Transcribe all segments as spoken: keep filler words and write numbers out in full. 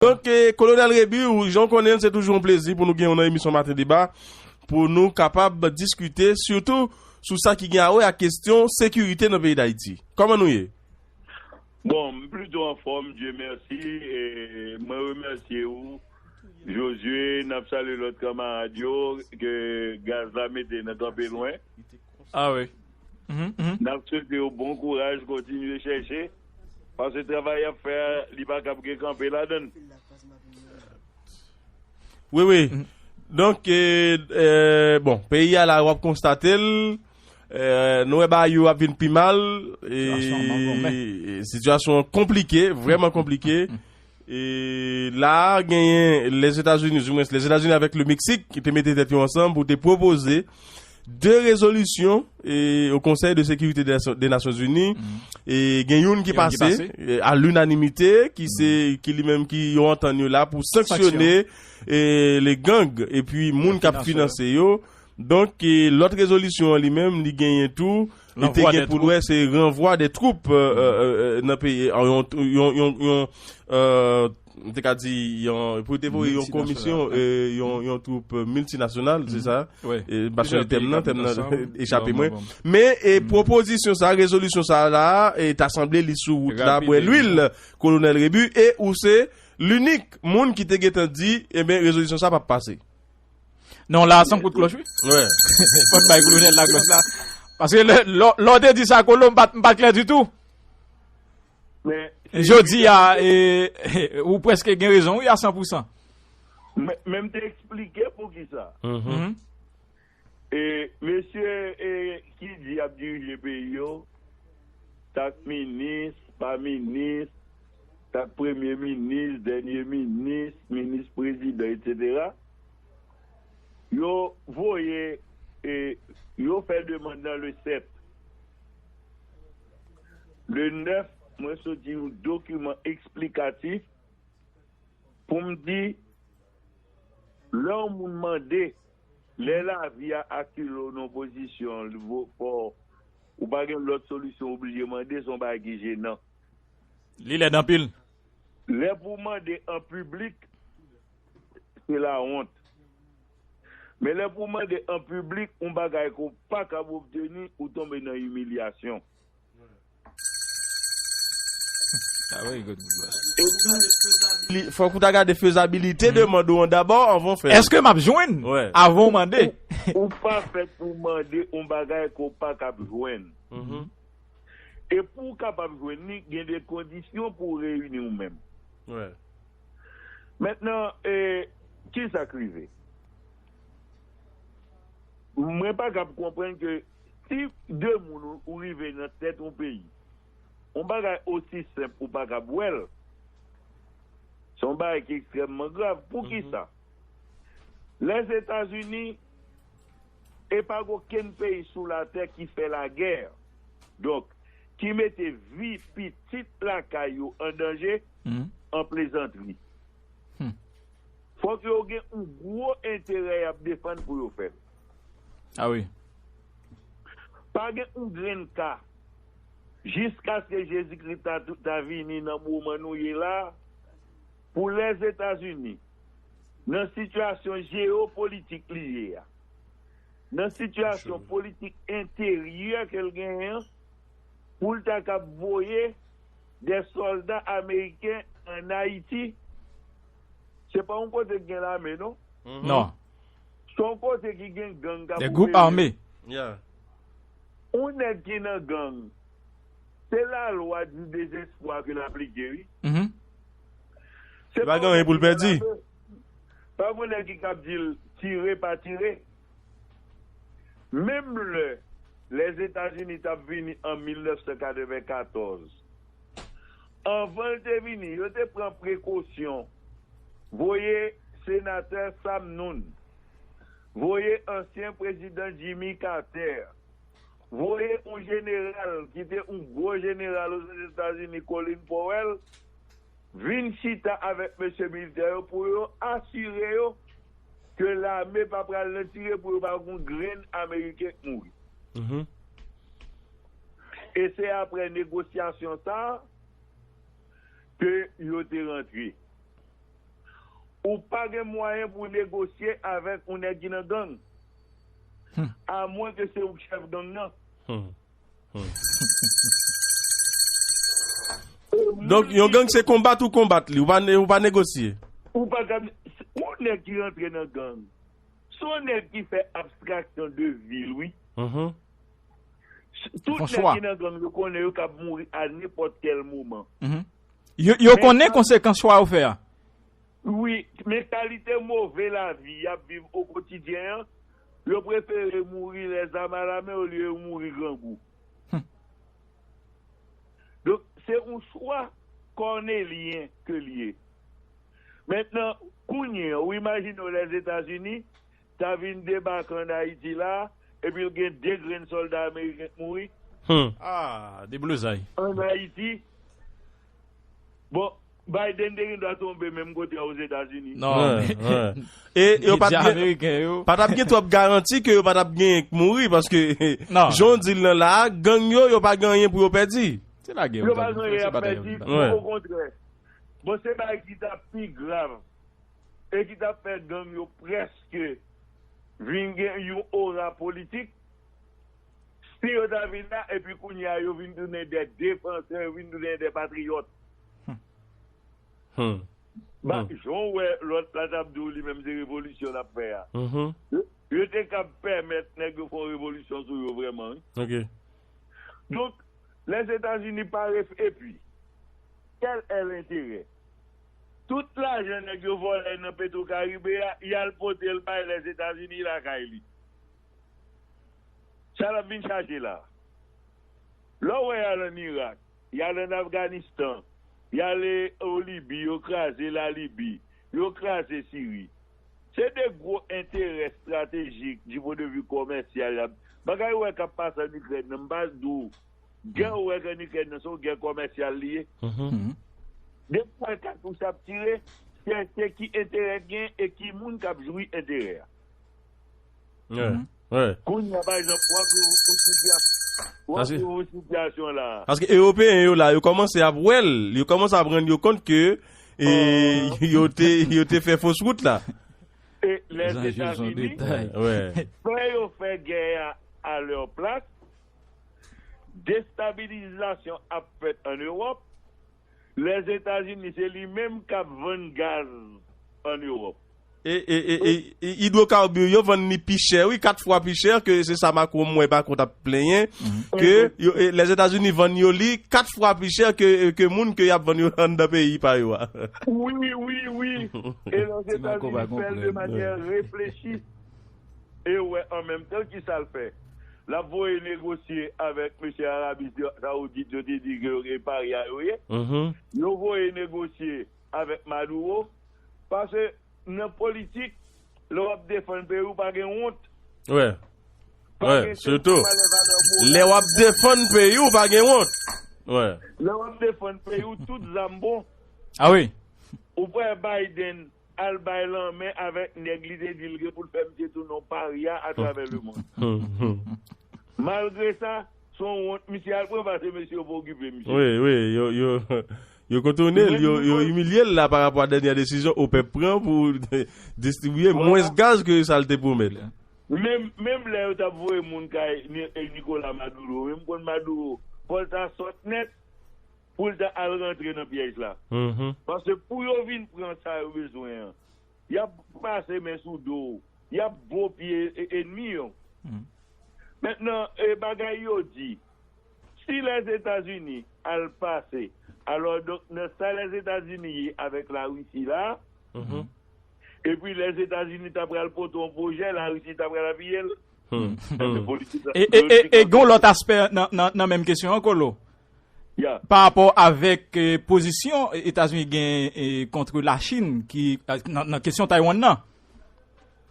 Donk, eh, Kolonèl Rebu, jan w konnen l, se toujou yon plezi pou nou gen yon emisyon Maten Deba, pou nou kapab diskite, sitou sou sa ki gen a wè ak kesyon sekirite nan peyi Dayiti. Kòman nou ye? Bon, m plito anfòm, Dye mèsi. E mwen remèsye ou, Josue, n ap salye lòt kanmarad yo ke gaz la mete nan kanpe lwen. Ah wi. Mhm, mhm. N ap swete yo bon kouraj, kontinye chèche. Paske travay y ap fè a, li pa kab gen kanpe ladan l. Wi, wi. Donk, eh, eh, bon, peyi a la, w ap konstate l. Eh, nou wè bagay yo ap vin pi mal. E, Sitiyasyon an mangonmen. e, sitiyasyon an konplike, vrèman konplike. E la, genyen Lèzetazini, di mwens Lèzetazini avèk le Meksik, ki te mete tèt yo ansanm pou te pwopoze de rezolisyon e, o Konsèy de Sekirite de, de Nasyonzini. E gen youn ki Youn ki pase pase. e, a linanimite, ki se ki li menm ki yo antann yo la pou sanksyone e, le gang epi moun k ap Finansè. Finanse yo. Donk, e, lòt rezolisyon an li menm, li genyen tou, li te Ranvwa gen dè pou twoup. Lwè, se ranvwa de twoup euh, euh, euh, nan peyi, an yon, yon, yon, yon euh, m te ka di, yon, pou te voye yon Miltinasyonal. Komisyon, euh, yon, yon twoup euh, miltinasyonal, se sa? Wi. E, m pa sonje tèm nan, tèm nan echape Bon, mwen. bon, bon. Men, e, pwopozisyon sa, rezolisyon sa la, e, ta sanble li sou wout la, Rapid, bwè e, lwil, Kolonèl Rebu, e ou se linik moun ki te gentan di, e ben, rezolisyon sa p ap pase. Non, la, san kout klòch, wi. Wi. Fòk bay kolonèl la klòch la. Paske lè lè- lè w te di sa, Kolo, m pa t- m pa t klè ditou. Men, Jodi a, e, ou prèske gen rezon, wi, a san pou san. men men m te eksplike pou ki sa. Mhm. Mhm. E mesye e, ki di y ap dirije peyi yo, tak minis, pa minis, tak premye minis, dènye minis, minis prezidan, etsetera. Yo voye, e, yo fè demann nan le sèt. Le nèf, mwen soti yon dokiman eksplikatif pou m di, lè yon moun mande, lè lavi a akile w nan pozisyon, li vo- fò ou pa gen lòt solisyon, oblije mande, se yon bagay ki jenan. Li lèd anpil. Lè pou w mande an piblik, se lawont. Men lè pou w mande an piblik, yon bagay ke w pa kab obteni, ou tonbe nan imilyasyon. Ah, very good. Li- Fòk ou ta gade fezabilite demann ou an dabò anvan w fè. Èske m ap jwenn Wè. avan w mande? Ou pa fèt pou mande yon bagay ke w pa kab jwenn. Mhm. E pou w kapab jwenn li, gen de kondisyon pou w reyini w menm. Wè. Mentnan, e, ki sa k rive? Mwen pa kab konprann ke si de moun ou, ou rive nan tèt yon peyi, yon bagay osi senp ou pa kab wè l, se yon bagay ki ekstrèmman grav. Pou ki sa? Lèzetazini, e pa gen okenn peyi sou latè ki fè lagè, donk, ki mete vi pitit lakay yo an danje, Mhm. an plezantri. Hmm. Fòk yo gen yon gwo enterè y ap defann pou yo fè l. Ah wi. Pa gen yon grenn ka. Jiskaske Jezikri ta, ta vini nan moman nou ye la, pou Lèzetazini, nan sitiyasyon jeyopolitik li ye a, nan sitiyasyon politik enteryè ke l genyen an, pou l ta kab voye de sòlda ameriken ann Ayiti, se pa yon kote ki gen lame, non. Non. Se yon kote ki gen gang k ap Des groupes opere. Armés. Yeah. Yon nèg ki nan gang, se lalwa di dezespwa ke l aplike, wi. Mhm. Se Li pa gen anyen pou l pèdi. Pa gen nèg ki kab di l tire, pa tire. Menm lè Lèzetazini t ap vini an mil nèf san katrevenkatòz, anvan l te vini, yo te pran prekosyon, voye senatè Sam Nunn, voye ansyen prezidan Jimmy Carter, voye yon jeneral ki te yon gwo jeneral Ozetazini, Colin Powell, vin chita avèk mesye militè yo pou yo asire yo ke lame pa pral nan tire, pou yo pa gen yon grenn ameriken k mouri. Mhm. E se apre negosyasyon sa a ke yo te rantre. ou pa gen mwayen pou negosye avèk yon nèg ki nan gang. Amwen ke se ou k chèf gang nan. Donk, yon gang se konbat ou konbat li, ou pa, ou pa negosye. Ou pa ka, yon nèg ki rantre nan gang, se yon nèg ki fè abstraksyon de vi l, wi. Tout nèg ki nan gang yo konnen yo kab mouri a nenpòt kèl moman. Yo, yo konnen konsekans chwa yo fè a. Wi, men kalite move lavi y ap viv o kotidyen an, yo prefere mouri lèzam alamen olye yo mouri grangou. Donk, se yon chwa kònelyen ke l ye. Mentnan, kounye a, ou imajine w Lèzetazini ta vin debake ann Ayiti la, epi l gen de grenn sòlda ameriken k mouri. Ah, deblozay. Ann Ayiti, bon, Biden te gen dwa tonbe menm kote a Ozetazini. Non, men. E yo pa t gen, pa t ap gen twòp garanti ke yo pa t ap genyen k mouri, paske jan w di l nan la a, gang yo, yo pa gen anyen pou yo pèdi. Se lagè yo pa gen anyen y ap pèdi, okontrè. Bon, se bagay ki t ap pi grav e ki t ap fè gang yo prèske vin gen yon ora politik, si yo ta vin la, epi kounye a yo vin tounen de defansè, yo vin tounen de patriyòt. Ba, jan w wè lòt la t ap di w li menm se revolisyon l ap fè a. Yo, yo te kab pèmèt nèg yo fè yon revolisyon sou yo vrèman, wi. Donk, Lèzetazini pa ref, epi, kèl è lenterè? Tout lajan nèg yo vòlè nan Petwokaribe a, y al pote l bay Lèzetazini lakay li. Sa l ap vin chache la. Lè w wè y al ann Irak, y al ann Afganistan, y ale o Libi, yo kraze la Libi, yo kraze Siri. Se de gwo enterè estratejik, du point de vue kòmèsyal, y ap, bagay ou wè k ap pase ann Ikrèn nan, m pa di w, gè ou wè k ann Ikrèn nan, se yon gè kòmèsyal li ye. Depi w wè katouch ap tire, se, se ki enterè k gen e ki moun k ap jwi enterè a. Kounye a, pa egzanp, w ap viv yon sitiyasyon, w ap viv yon sitiyasyon la. Paske Ewopeyen yo la, yo kòmanse ap wè l, yo kòmanse ap rann yo kont ke e, yo te, yo te fè fos wout la. E Lèzetazini fè yo fè gè a a lè plas, destabilizasyon ap fèt ann Ewòp, Lèzetazini se li menm k ap vann gaz ann Ewòp. E, e, e, e, e idwokarbir yo vann li pi chè, wi, kat fwa pi chè ke se sa Macron, m wè Macron t ap plenyen, ke yo, e, Lèzetazini vann yo li kat fwa pi chè ke, ke moun ke y ap vann yo anndan peyi pa yo a. Wi, wi, wi. E Lèzetazini fè l de manyè reflechi. E wè an menm tan ki sa l fè. L ap voye negosye avèk mesye Arabi Saoudit yo te di ke yo gen parya yo ye. Yo voye negosye avèk Maduro. Paske nan politik, lè w ap defann peyi w, pa gen wont. Wi. Wi, sitou. Lè w ap defann peyi w, pa gen wont. Wi. Lè w ap defann peyi w, tout zam bon. Ah wi. Ou pa wè Biden al bay lanmen avèk nèg li te di l gen pou l fè misye tounen yon parya atravè lemonn. Malgre sa, se yon wont, misye al pran pase mesye yo pa okipe misye. Wi, wi, yo, yo, yo kontounen l, yo, yo imilye l la parapò a dènyè desizyon OPEP pran pou distribiye mwens gaz ke sa l te pwomèt. Menm, menm lè yo t ap voye moun kay Ni- eh, Nicolas Maduro, menm konn Maduro, fò l ta sòt nèt pou l ta al rantre nan pyèj la. Paske pou yo vin pran sa yo bezwen an, y ap pase men sou do w, y ap bo pye e- enmi yo. Mentnan, e bagay yo di, si Lèzetazini al pase, alò donk nan sa Lèzetazini ye avèk Larisi la, epi Lèzetazini ta pral pote yon pwojè, Larisi ta pral apiye l. E, e, e, e gen yon lòt aspè nan, nan, nan menm kesyon an, Kolo. Pa rapò avèk eh, pozisyon Etazini gen eh, kont Lachin, ki eh, nan, nan kesyon Taiwan nan.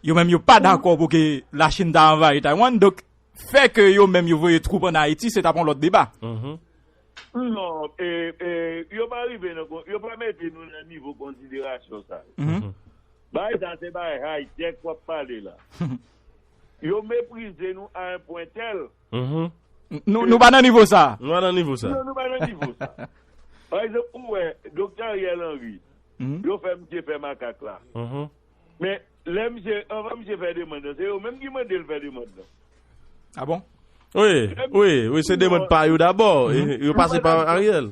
Yo menm yo pa dakò pou ke Lachin ta anvayi Taiwan. Donk, fè ke yo menm yo voye twoup ann Ayiti, se t ap yon lòt deba. Non, e, e, yo pa rive nan kon- yo pa mete nou nan nivo konsiderasyon sa yo. Bagay sa se bagay high tech w ap pale la. Yo meprize nou a yon pwen tèl. Nou, nou pa nan nivo sa. Nou pa nan nivo sa. Non, nou pa nan nivo sa. Pa egzanp, ou wè, Doktè Ariel Henry, Mhm. Yo fè misye fè makak la. Mhm. Men, lè misye, anvan misye fè demann nan, se yo menm ki mande l fè demann nan. Ah bon? Wi, wi, wi, se demann pa yo dabò. Yo pase pa Ariel.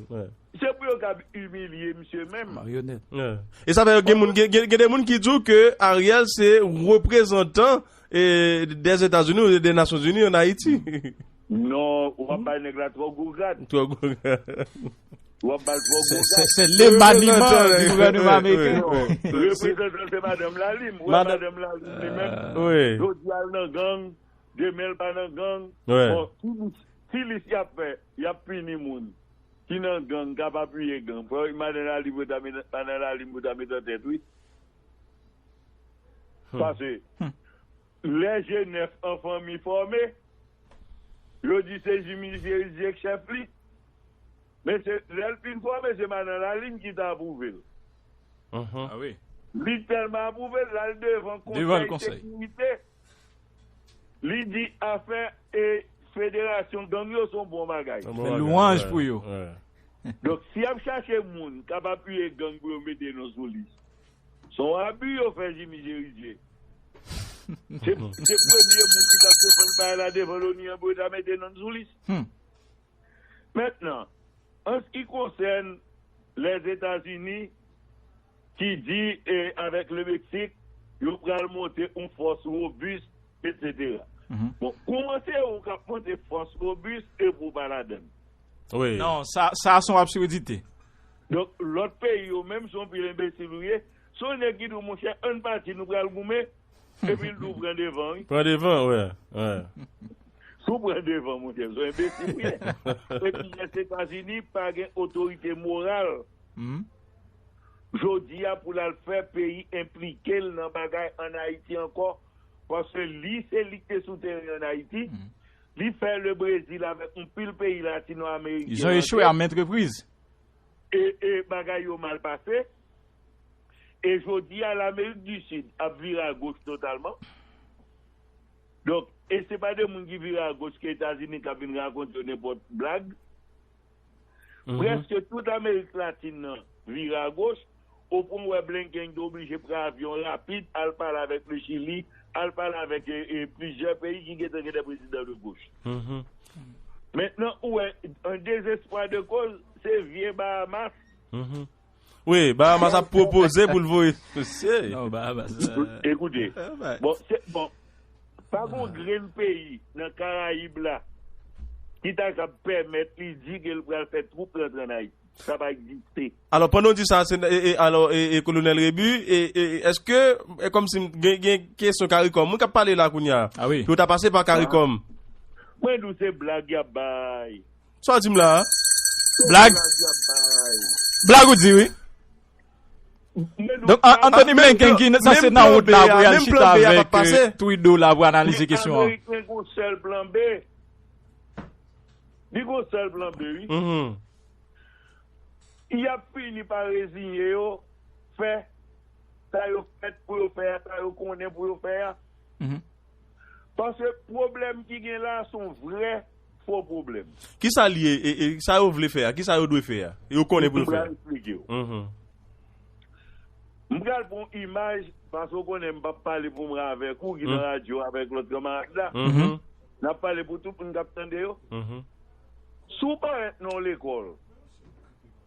Se pou yo kab imilye misye menm. Maryonèt. E sa fè gen moun, gen, gen, gen de moun ki di w ke Ariel se reprezantan e, des États-Unis ou des Nations Unies en Haïti. Non, w ap bay nèg la twò gwo grad. Twò gwo grad. W ap bay l twò gwo C'est grad. c'est l'émaniman du gouvernement américain. Reprezantan se madanm Lalim. Ou wè madanm Lalim li menm. Wi. Jodi a l nan gang, demen l pa nan gang. Wi. Bon, ti lis, ti lis y ap fè, y ap pini moun ki nan gang, k ap apiye gang. Fò madanm Lalim yo ta met, madanm Lalim yo ta met an tèt, wi. Paske lè G nèf an fanmi fòme, yo di se Jimmy Chérizier k chèf li. Men se lè l fin fòme, se madanm Lalim ki ta apwouve l. Mhm. Ah wi. Li tèlman apwouve l, l al devan Devan le konsèy konsèy. Sekirite. Li di afè e federasyon gang yo se yon bon bagay. Bon Fè bagay, lwanj wi, pou yo. Wi. Donk, si y ap chache moun k ap apiye gang pou yo mete non sou lis, se yon abi yo fè Jimmy Chérizier. Se se premye moun ki t ap defann bagay la devan loni an pou yo ta mete non sou lis. Hmm. Mentnan, an se ki konsène Lèzetazini, ki di, e, avèk le Meksik, yo pral monte yon fòs robis, etsetera. Mhm. Bon, kòman se ou k ap monte fòs robis e pou pa ladann? Wi. Non, sa, sa se yon absurdite. Donk, lòt peyi yo menm se yon pil enbesil ou ye. Se yon nèg ki di w, monchè, ann pati, nou pral goumen, epi l di w pran devan, wi. Pran devan, wi. Wi. Si w pran devan, monchè, se yon enbesil ou ye. Epi Lèzetazini pa gen otorite moral. Mhm. Jodi a pou l al fè peyi enplike l nan bagay ann Ayiti ankò, paske li se li k te sou teren ann Ayiti, li fè le Brezil avèk yon pil peyi latino-ameriken. Ils ont échoué à maintes reprises. E, e bagay yo mal pase. E jodi a, Lamerik di Sid ap vire agoch totalman. Donk, e se pa de moun ki vire agoch ke Etazini k ap vin rakonte yo nenpòt blag. Prèske tout Amerik Latin nan vire agoch, o pwen w wè Blinken te oblije pran avyon rapid al pale avèk le Chili, al pale avèk e, e, plizyè peyi ki gentan gen de prezidan de goch. Mhm. Mentnan, ou wè, an dezespwa de koz, se vye Bahamas. Mhm. Wi, Bahamas ap pwopoze pou l voye. Se. Non, Bahamas. Ekoute, bon, se, bon, pa gon grenn peyi nan Karayib la ki ta kab pèmèt li di ke l pral fè twoup rantre ann Ayiti. Sa pa egziste. Alò, pandan w di sa, se, e, e, alò, e, e, Kolonèl Rebu, e, e, èske, e, kòmsi m gen, gen kesyon Karikòm, moun k ap pale la kounye a, Ah wi. pou yo ta pase pa Karikòm. Mwen di w se blag y ap bay. Sa w di m la a? Blag. Blag y ap bay. Blag ou di, wi. Mwen di w Donk, An- Anthony Blinken ki sa se nan wout la pou y al chita avèk euh, Trudeau la pou analize kesyon an. Ameriken gon sèl plan B. Li gon sèl plan B, wi. Mhm. Y ap fini pa reziye yo, fè sa yo fèt pou yo fè a, sa yo konnen pou yo fè a. Mhm. Paske pwoblèm ki gen la, se yon vrè fo pwoblèm. Kisa l ye, e, e, sa yo vle fè a, kisa yo dwe fè a, yo konnen pou yo M fè pral a. Eksplike w. Mhm. M pral pran yon imaj, paske w konnen m p ap pale pou mwen avèk ou, ki nan radyo avèk lòt kanmarad la. Mhm. N ap pale pou tout moun k ap tande yo. Mhm. Si w parèt nan yon lekòl,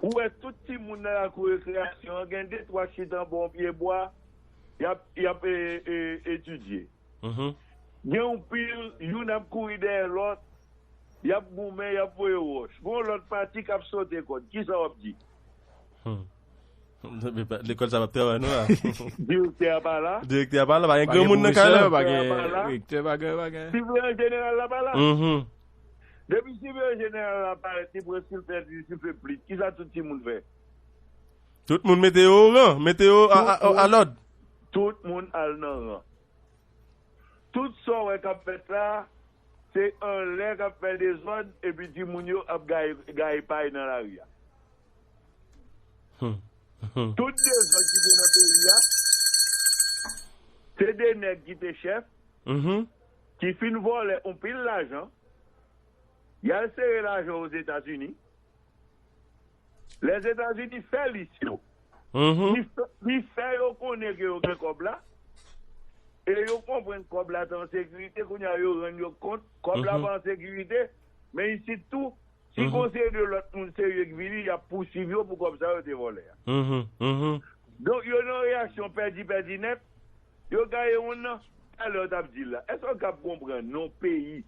ou wè tout timoun nan lakou rekreyasyon an, gen de twa k chita anba yon pye bwa, y ap, y ap e, e, etidye. Mhm. Gen yon pil, youn ap kouri dèyè lòt, y ap goumen, y ap voye wòch. Gon lòt pati k ap sote kòd. Kisa w ap di? Hmm. Lekòl sa p ap travay nou la. Direktè a pa la. Direktè a pa la, pa gen granmoun nan kay la. Pa gen gen rektè, pa gen, pa gen. Siveyan jeneral la pa la. Mhm. Depi siveyan jeneral la parèt, li pran silfèt, li silfe plit. Kisa tout timoun fè? Tout moun mete yo o ran, mete yo a, a, a, a lòd. Tout moun al nan ran. Tout sa w wè k ap fèt la, se anlè k ap fè dezòd, epi timoun yo ap gaye, gaye pay nan lari a. Hmm. Hmm. Tout dezòd ki gen nan peyi a, se de nèg ki te chèf, Mhm. ki fin vòlè yon pil lajan, y al sere lajan Ozetazini. Lèzetazini fè lis yo. Li fè, li fè yo konnen ke yo gen kòb la. E yo konprann kòb la te an sekirite. Kounye a, yo rann yo kont, kòb la pa an sekirite. Men isit tou, si gon seri de lòt moun serye k vini, y ap pousuiv yo pou kòb sa yo te vòlè a. Donk, yo nan reyaksyon pèdi, pèdi nèt. Yo gaye moun nan. Talè w t ap di l la. Èske w kab konprann nan yon peyi,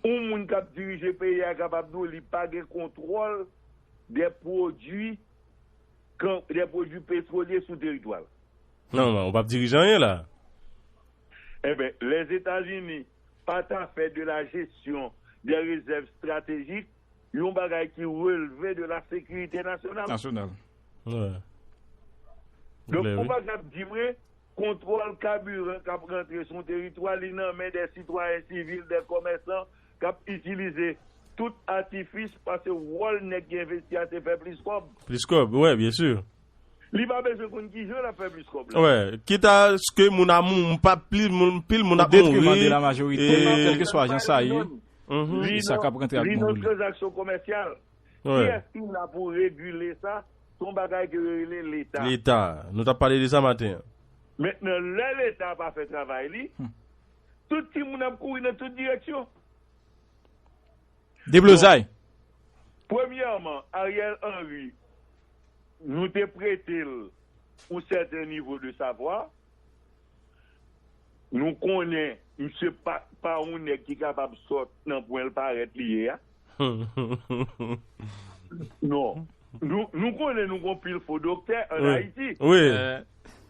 yon moun k ap dirije peyi a kapab di w li pa gen kontwòl de pwodui, kan, de pwodui petwolye sou teritwa l? Non, non, ou p ap dirije anyen la. Enben, Lèzetazini pa ta fè de la jesyon de rezèv estratejik yon bagay ki relve de la sekirite nasyonal. Nasyonal. Wi. Donk, ou pa kab di mwen, kontwòl kabiran k ap rantre sou yon teritwa, li nan men de sitwayen sivil, de kòmèsan k ap itilize tout atifis, paske wòl nèg ki envesti a se fè plis kòb. Plis kòb, wi, byen si. Li pa bezwen konn kijan l ap fè plis kòb la. Wi, kit a ske moun ap mou-, pa pil moun, pil moun ap mouri. Au détriment de la majorité, e kèlkeswa jan sa ye, se sa k ap rantre ak moun li. Li nan tranzaksyon komèsyal. Wi. Kiyès ki la pou regile sa? Se yon bagay ke yo rele Leta. Leta. Nou t ap pale de sa maten an. Mentnan, lè Leta pa fè travay li, tout timoun ap kouri nan tout direksyon. Deblozay. Donk, premyèman, Ariel Henry, nou te prete l yon sèten nivo de savwa. Nou konnen misye pa, pa yon nèg ki kapab sòt nan pwen l parèt li ye a. Non. Nou, nou konnen nou gon pil fo doktè ann Ayiti. Wi.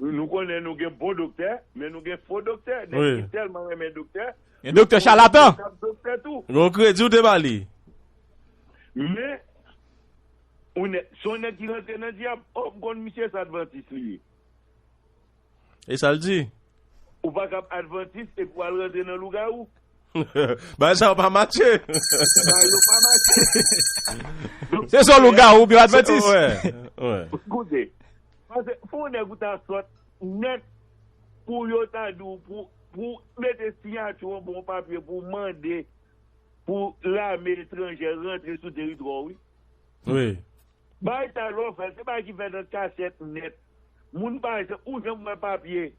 Nou konnen nou gen bon doktè, men nou gen fo doktè. Nèg ki tèlman renmen doktè, gen doktè chalatan. Doktè tou. Gon kredi ou te ba li. Men, ou nè-, se yon nèg ki rantre nan dyab. Oh, m konn misye, se advantis li ye. E sa l di? Ou pa kab advantis epi w al rantre nan lougawou. Bagay sa yo pa matche. Bagay yo pa matche. Se swa lougawou oubyen advantis. Wi, wi. Koute, paske fò yon nèg ou ta sòt nèt pou yo ta di w, pou, pou mete siyati w anba yon papye pou mande pou lame etranjè rantre sou teritwa w, wi. Wi. Bagay sa lè w fè l, se bagay ki fèt an kachèt nèt. Moun pa janm, ou janm wè papye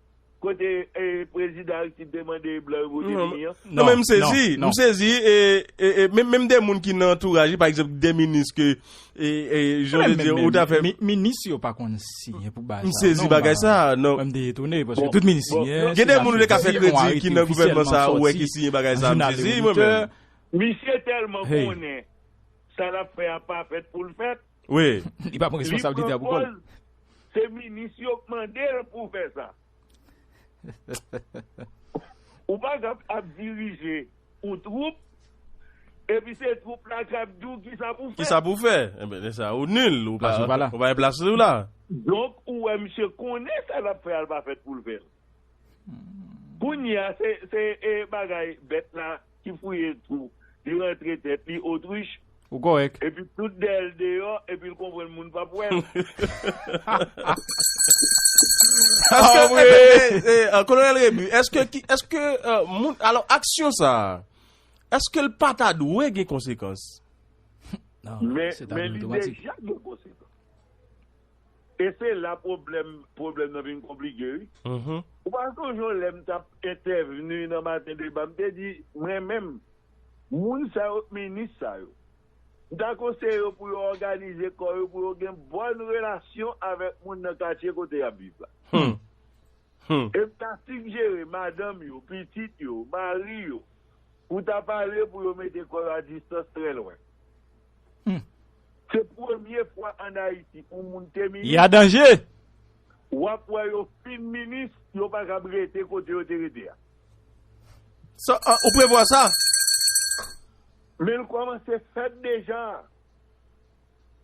kote, e, prezidan Aristide te mande blan yo pou te vini an? Non, men m sezi, m sezi, e, e, e, menm, menm de moun ki nan antouraj li, pa egzanp, de minis ke, e, e, jan w te di, ou ta fè. Minis yo pa konn siyen pou bagay sa. M sezi bagay sa, non. Mwen, m te etone, paske tout minis siyen. Gen de moun ou te ka fè kredi ki nan gouvènman sa, ou wè ki siyen bagay sa, m sezi, mwen menm. Misye tèlman konnen sa l ap fè a pa fèt pou l fèt. Wi. Li pa pran responsabilite a pou kò l. Se minis yo k mande l pou fè sa. Ou pa ka ap dirije yon twoup, epi se twoup la k ap di w kisa pou fè. Kisa pou fè? Enben, lè sa, ou nil, ou pa, ou pa gen plas ou la. Donk, ou wè misye konnen sa l ap fè a, l pa fèt pou l fè l. Kounye a, se, se, e, bagay bèt la ki fouye twou, li rantre tèt li, otwich. Ou kòrèk. Epi tout dèyè l deyò, epi l konprann moun p ap wè l. Èske, e, e, e, Kolonèl Remy, èske ki, èske, e, moun, alò, aksyon sa a, èske l pa ta dwe gen konsekans? Men, men li deja gen konsekans. E se la pwoblèm, pwoblèm nan vin konplike, wi. Ou pa sonje yon lè m t ap entèvni nan Maten Deba, m te di, mwen menm, moun sa yo, minis sa yo, m ta konseye yo pou yo òganize kò yo, pou yo gen bòn relasyon avèk moun nan katye kote y ap viv la. E m ta sigjere madanm yo, pitit yo, mari yo, pou ta pale pou yo mete kò yo a distans trè lwen. Se premye fwa ann Ayiti pou moun te minis. Y a danje! W ap wè yo fin minis, yo pa kab rete kote yo te rete a. Sa, a, ou prevwa sa? Men l kòmanse fèt deja.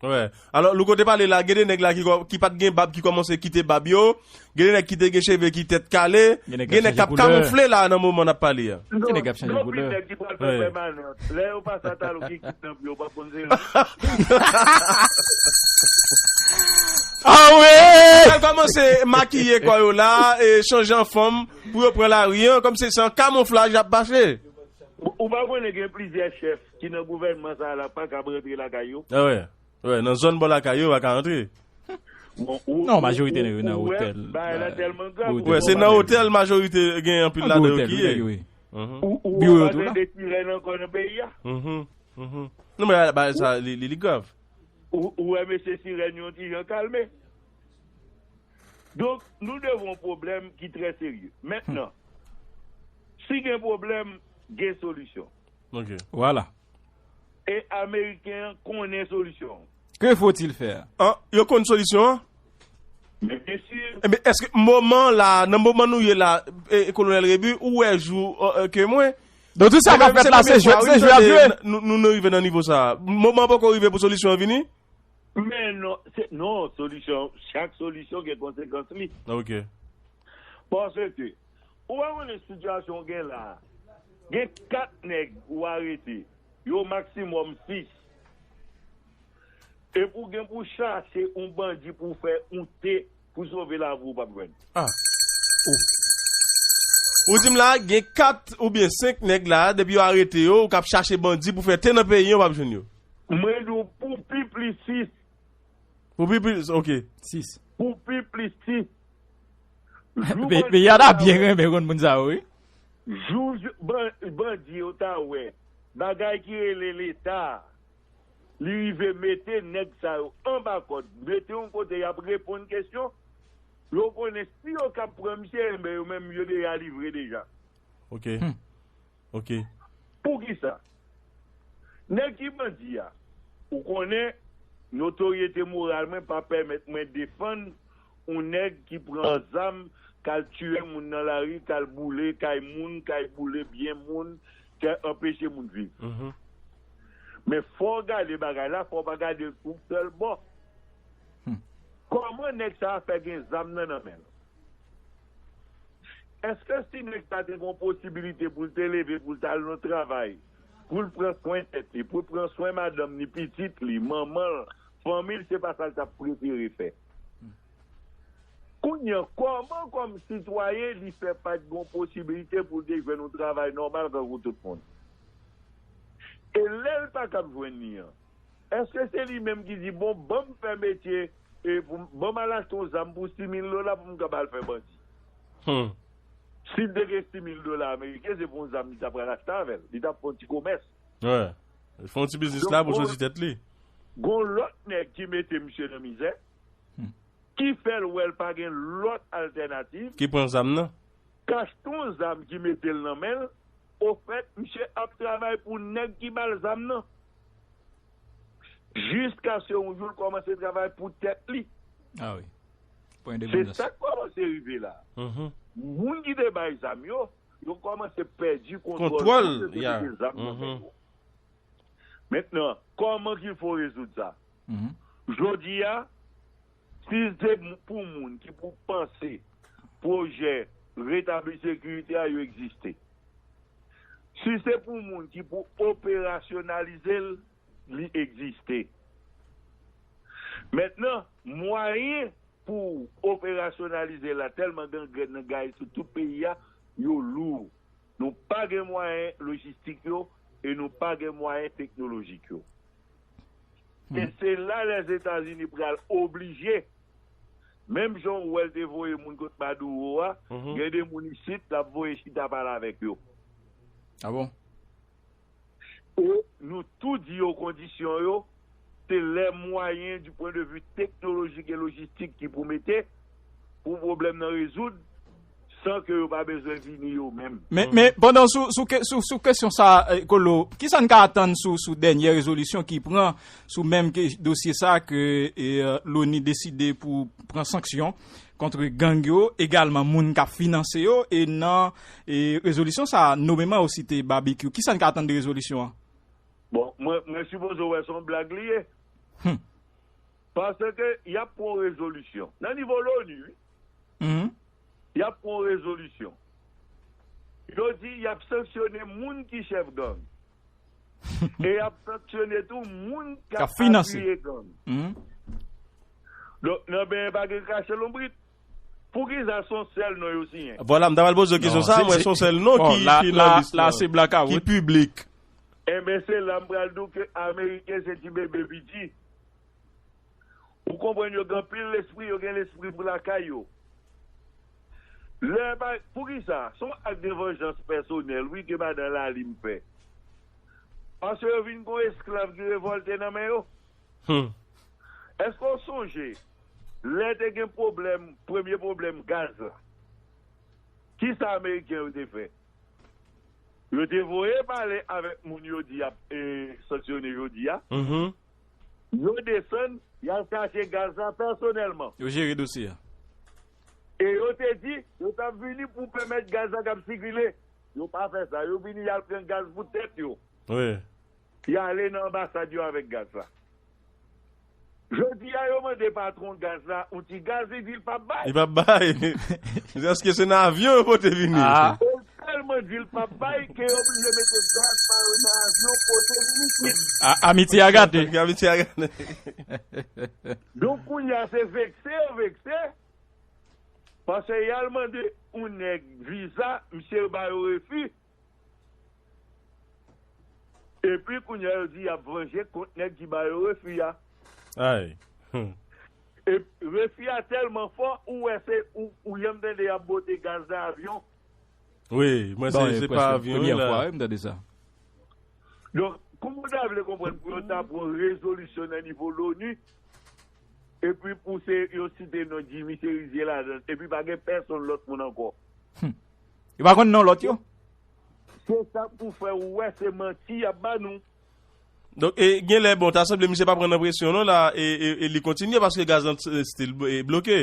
Wè. Alò, Louko te pale la, gen de nèg la ki kò-, ki pa t gen bab, ki kòmanse kite bab yo. Gen de nèg ki te gen cheve ki tèt kale. Gen nèg k ap kamofle la nan moman n ap pale a. Gen nèg k ap chanje koulè. Gen anpil nèg ki pral fè pèmanans. Lè yo pase a Talouk ki kidnape yo, yo p ap konn se yo. Ah wi! Yo pral kòmanse makiye kò yo la, e chanje an fanm pou yo pran lari an, kòmsi se an kamoflaj y ap mache. Ou, ou pa konnen gen plizyè chèf ki nan gouvènman sa a la pa kab rantre lakay yo? Ah wi. Wi, nan zòn bò lakay yo, yo pa ka rantre. Non, majorite nan yo nan otèl. Bagay la tèlman grav. Wè, se nan otèl majorite gen anpil ladan yo ki ye. Ou pa gen de sirèn ankò nan peyi a. Non, men bagay sa, li, li, li grav. Ou wè mesye sirèn yon ti jan kalme. Donk, nou devan yon pwoblèm ki trè serye. Mentnan, si gen pwoblèm, gen solisyon. Vwala. E Ameriken an konnen solisyon. Que faut-il faire? An, yo konn solisyon an? Men byen si. Ebyen, èske moman la, nan moman nou ye la, e, e, Kolonèl Rebu, ou wè jou, e, e, ke mwen? Donk, tout sa k ap fèt la, se jwe, se jwe ap jwe. Nou, nou, nou rive nan nivo sa. Moman poko rive pou solisyon an vini? Men non, se, non, solisyon, chak solisyon gen konsekans li. Ok. Paske, ou pa konnen sitiyasyon w gen la, gen kat nèg ou arete, yo maksimòm sis. Epi w gen pou chache yon bandi pou w fè yon te pou sove lavi w, w p ap jwenn. Ah. Ou di m la, gen kat oubyen senk nèg la, depi yo arete yo, ou k ap chache bandi pou fè te nan peyi an, w p ap jwenn yo. Mwen di w, pou pi plis sis. Pou pi plis, ok. Sis. Pou pi plis sis. Jou bandi yo ta byen renmen konn moun sa yo, wi. Jou, jou ban-, bandi yo ta wè bagay ki rele Leta a, li rive mete nèg sa yo anba kòd, mete yon kote y ap reponn kesyon. Yo konnen si yo k ap pran misye, enben yo menm yo deja livre deja. Ok. Hmm. Ok. Poukisa? Nèg ki bandi a, ou konnen notoryete moral mwen pa pèmèt mwen defann yon nèg ki pran zam, k al tiye moun nan lari, k al boule kay moun, k al boule byen moun, k al anpeche moun viv. Mhm. Men fò w gade bagay la, fò w pa gade l sou sèl bò. Hmm. Kòman nèg sa a fè gen zam nan nan men l? Èske si nèg sa te gen yon posibilite pou l te leve, pou l t al nan travay, pou l pran swen tèt li, pou l pran swen madanm ni pitit li, manman l, fanmi l, se pa sa l t ap prefere fè? Kounye a, kòman kòm sitwayen li fè pa t gen yon posibilite pou l te jwenn yon travay nòmal tankou tout moun? E lè l pa kab jwenn li an, èske se li menm ki di, "Bon, ban m fè metye, e pou m, ban m al achte yon zam pou sis mil dola pou m kab al fè bandi"? Hmm. Si l te gen sis mil dola ameriken, se pou yon zam li ta pral achte avè l. Li t ap fè yon ti komès. Wè. Fè yon ti biznis la pou soti tèt li. Gon lòt nèg ki mete misye nan mizè, hmm, ki fè l wè l pa gen lòt altènativ. Ki pran zam nan. K achte yon zam ki mete l nan men l, ofèt, misye ap travay pou nèg ki ba l zam nan. Jiskaske yon jou l kòmanse travay pou tèt li. Ah wi. Pran endepandans. Se sa k kòmanse rive la. Mhm. Moun ki te bay zam yo, yo kòmanse pèdi kontwòl yo, yo te mete zam nan men yo. Mentnan, kòman qu'il faut rezoud sa? Mhm. Jodi a, si se m-, pou moun ki pou panse pwojè retabli sekirite a, yo egziste. Si se pou moun ki pou operasyonalize l, li egziste. Mentnan, mwayen pou operasyonalize l la tèlman gangrèn nan gaye sou tout peyi a, yo lou. Nou pa gen mwayen lojistik yo e nou pa gen mwayen teknolojik yo. E se la Lèzetazini pral oblije, menm jan w wè l te voye moun kot Maduro a, gen de moun isit l ap voye chita pale avèk yo. Ah bon? E nou tou di yo kondisyon yo, se lè mwayen du point de vue teknolojik e lojistik ki pou mete pou pwoblèm nan rezoud, san ke yo pa bezwen vini yo menm. Men, men pandan sou, sou ke-, sou, sou kesyon sa, eh, Kolo, kisa n ka atann sou, sou dènye rezolisyon ki pran sou menm ke, dosye sa ke, eh, Loni deside pou pran sanksyon kont gang yo, egalman moun k ap finanse yo, e nan, e rezolisyon sa a, nomeman yo site Babekyou. Kisa n ka atann de rezolisyon an? Bon, mwen, mwen sipoze wè se yon blag li ye. Hmm. Paske y ap pran rezolisyon. Nan nivo Loni, wi. Mhm. Y ap pran rezolisyon. Yo di y ap sanksyone moun ki chèf gang. E y ap sanksyone tou moun k ap apiye gang. Mhm. Donk, nan benyen pa gen krache lonbrit. Poukisa se yon sèl non yo siyen? Vwala, m ta pral poze w kesyon sa, mwen se yon sèl non ki, ki nan lis la, ki piblik. Enben, se la m pral di w ke Ameriken se ti bebe piti. Ou konprann, yo gen anpil lespri, yo gen lespri pou lakay yo. Lè pa, poukisa? Se yon ak de vanjans pèsonèl, wi, ke madan Lalim fè. Paske yo vin gon esklav ki revòlte nan men yo. Hmm. Èske w sonje, lè te gen pwoblèm, premye pwoblèm gaz la, ki sa Ameriken yo te fè? Yo te voye pale avèk moun yo di y ap e, sanksyone jodi a. Mhm. Yo desann, y al chache gaz la pèsonèlman. Yo jere dosye a. E yo te di, yo t ap vini pou pèmèt gaz la k ap sikile. Yo pa fè sa. Yo vini, y al pran gaz pou tèt yo. Wi. Y ale nan anbasad yo avèk gaz la. Jodi a, yo mande patwon gaz la yon ti gaz, li di l p ap bay. Li p ap bay. Jiskaske se nan avyon yo pote vini. Ah. Yo tèlman di l p ap bay ke yo oblije mete gaz pa yo nan avyon pote vin isit. A- Amitye a gate. Amitye a gate. Donk, kounye a, se vekse yo vekse. Paske y al mande yon nèg viza, misye ba yo refi. Epi kounye a, yo di y ap vanje kont nèg ki ba yo refi a. Ay. Hmm. E refi a tèlman fò, ou wè se, ou, ou janm tande y ap bote gaz nan avyon. Wi, mwen se, se pa avyon wi la. Premye fwa wi m tande sa. Donk, kòman w ta vle konprann pou yo ta pran rezolisyon nan nivo l'ONU, epi pou se yo site non Jimmy Chérizier ladan l, epi pa gen pèsonn lòt moun ankò? Hmm. Yo pa konn non lòt yo? Se sa k pou fè ou wè se manti y ap ba nou. Donk, e, gen lè, bon, ta sanble misye pa pran nan presyon non la, e, e, e li kontinye paske gaz lan, e, still bl- e, bloke.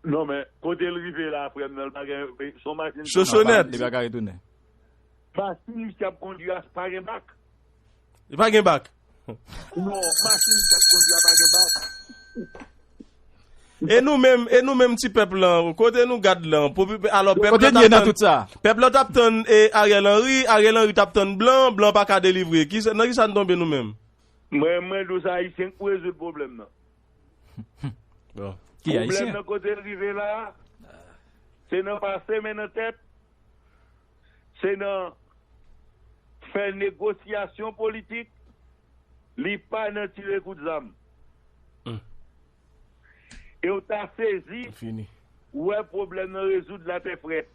Non, men, kote l rive la, frè m nan, l pa gen, e, se yon machin. Chochonèt. Li pa ka retounen. Machin misye ap kondui a pa gen bak. Li pa gen bak. Non, machin misye ap kondui a pa gen bak. E nou menm, e nou menm ti pèp lan, kote nou gad lan? Popi- alò, pèp Kote lan n ye t ap nan tann, tout sa? Pèp lan t ap tann, e, Ariel Henry, Ariel Henry t ap tann blan, blan pa ka delivre. Ki sa, nan ki sa n tonbe nou menm? Mwen, mwen di w se Ayisyen k pou rezoud pwoblèm nan. Bon. Ki Pwoblèm Ayisyen? Nan kote l rive la, se nan pase men nan tèt, se nan fè negosyasyon politik, li pa nan tire kout zam. Hmm. E w ta sezi, Fini. Wè pwoblèm nan rezoud latè frèt.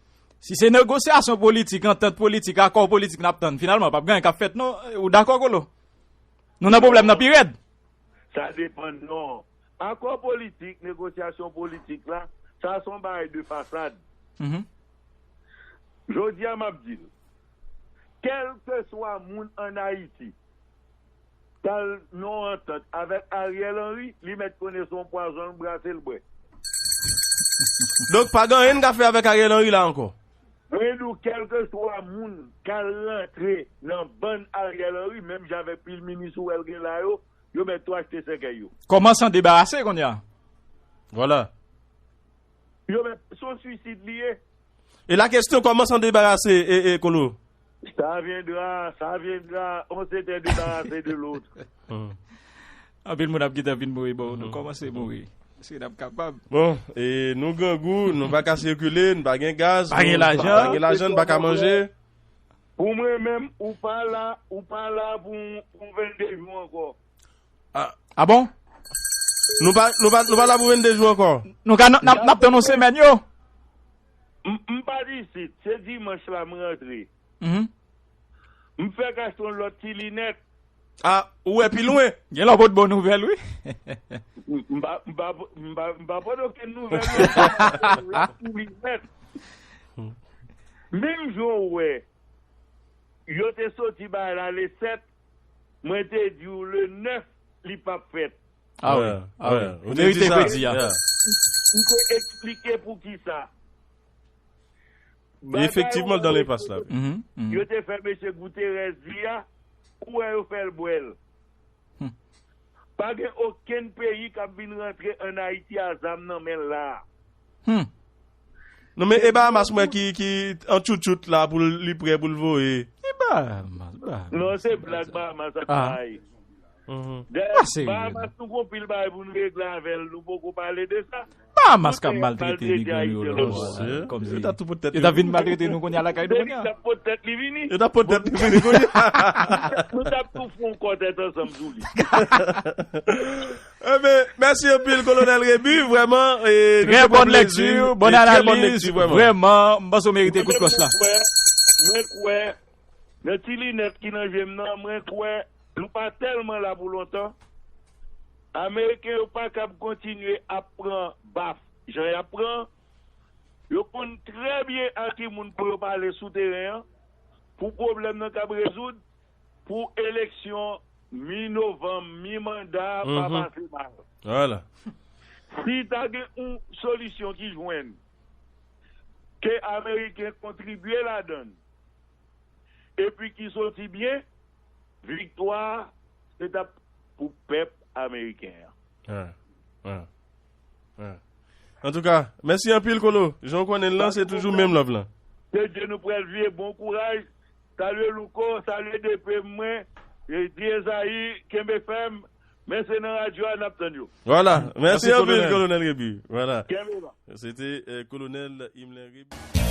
Si se negosyasyon politik, antant politik, akò politik n ap tann, finalman, p ap gen anyen k ap fèt non. Ou dakò, Kolo? Nou nan pwoblèm nan pi rèd. Sa depann, non. Akò politik, negosyasyon politik la, sa se yon bagay de fasad. Mhm. Jodi a, m ap di l, kèlkeswa moun ann Ayiti k al nan yon antant avèk Ariel Henry, li mèt konnen se yon pwazon l brase l bwè. Donk, pa gen anyen n ka fè avèk Ariel Henry la ankò. Mwen di w, kèlkeswa moun k al rantre nan bann Ariel Henry, menm jan avèk pil minis ou wè l gen la yo, yo mèt tou achte sèkèy yo. Kòman s'en débarrasser kounye a? Vwala. Yo mèt, se yon swisid li ye. E la kesyon, kòman s'en débarrasser, e, e, Kolo? Ça viendra, ça viendra, on s'est débarrassé de l'autre. Hmm. Anpil moun ap gentan vin mouri, bon, nou kòmanse mouri. Èske n ap kapab? Bon, e nou grangou, nou pa ka sikile, nou pa gen gaz, Pa gen nou lajan. Pa gen lajan, nou pa ka manje. Pou mwen menm, ou pa la, ou pa la pou, pou vennde jou ankò. Ah. Ah bon? Nou pa, nou pa, nou pa la pou vennde jou ankò. Nou ka, n ap, n ap tann yon semèn yo. M, m pa t isit, se dimanch la m rantre. Mhm. M fèk achte yon lòt ti linèt. Ah, ou wè pi lwen? Gen lè w pot bon nouvèl, wi. M, m pa, m pa, m pa, m pa pot okenn nouvèl, non. Ti linèt. Menm jan w wè, yo te soti bay la le sèt, mwen te di w le nèf, li p ap fèt. Ah wi, ah wi. Ou te di sa. Ou te eksplike pou ki sa. Bagay efektivman, l dan lenpas la. Mhm, mhm. Yo te fè mesye Guterres di a, ou wè yo fè l bwè l. Hmm. Pa gen okenn peyi k ap vin rantre ann Ayiti a zam nan men l la. Hmm. Non, men e Bahamas mwen ki, ki an tchoutchout la pou l, li prè pou l voye. E Bahamas, Bahamas. Non, se blag Bahamas ap bay. Mhm. Dayè, Bahamas, nou gon pil bagay pou n regle avè l, nou poko pale de sa. Hamas k ap maltrete migran yo la. Kòmsi yo t ap tou pot tèt yo t ap vin maltrete nou kounye a lakay nou kounye a. Yo t ap pot tèt li vini kounye a. Nou t ap tou fon kò tèt ansanm sou li. Enben, mèsi anpil, Kolonèl Rebu, vrèman. Trè bòn lekti, bòn analiz, vrèman, m panse w merite kout klòch la. Mwen kwè, nan ti linèt ki nan je m nan, mwen kwè, nou pa tèlman la pou lontan. Ameriken yo pa kab kontinye ap pran baf jan y ap pran. Yo konn trè byen a ki moun pou yo pale sou teren an, pou pwoblèm nan kab rezoud, pou eleksyon mi novanm, mi manda pa pase mal. Vwala. Si ta gen yon solisyon ki jwenn, ke Ameriken kontribye ladan l, epi ki soti byen, viktwa se t ap pou pèp ameriken an. Antouka, mèsi anpil, Kolo. Jan w konnen l lan, se toujou menm love lan. Ke Dye nou pral vye, bon kouraj. Salye Louko, salye depe mwen. Di Ezayi, kenbe fèm. Men se nan radyo a n ap tann yo. Vwala. Mèsi anpil, Kolonèl Rebu. Vwala. Kenbe la. Se te Kolonèl Imlen Rebu.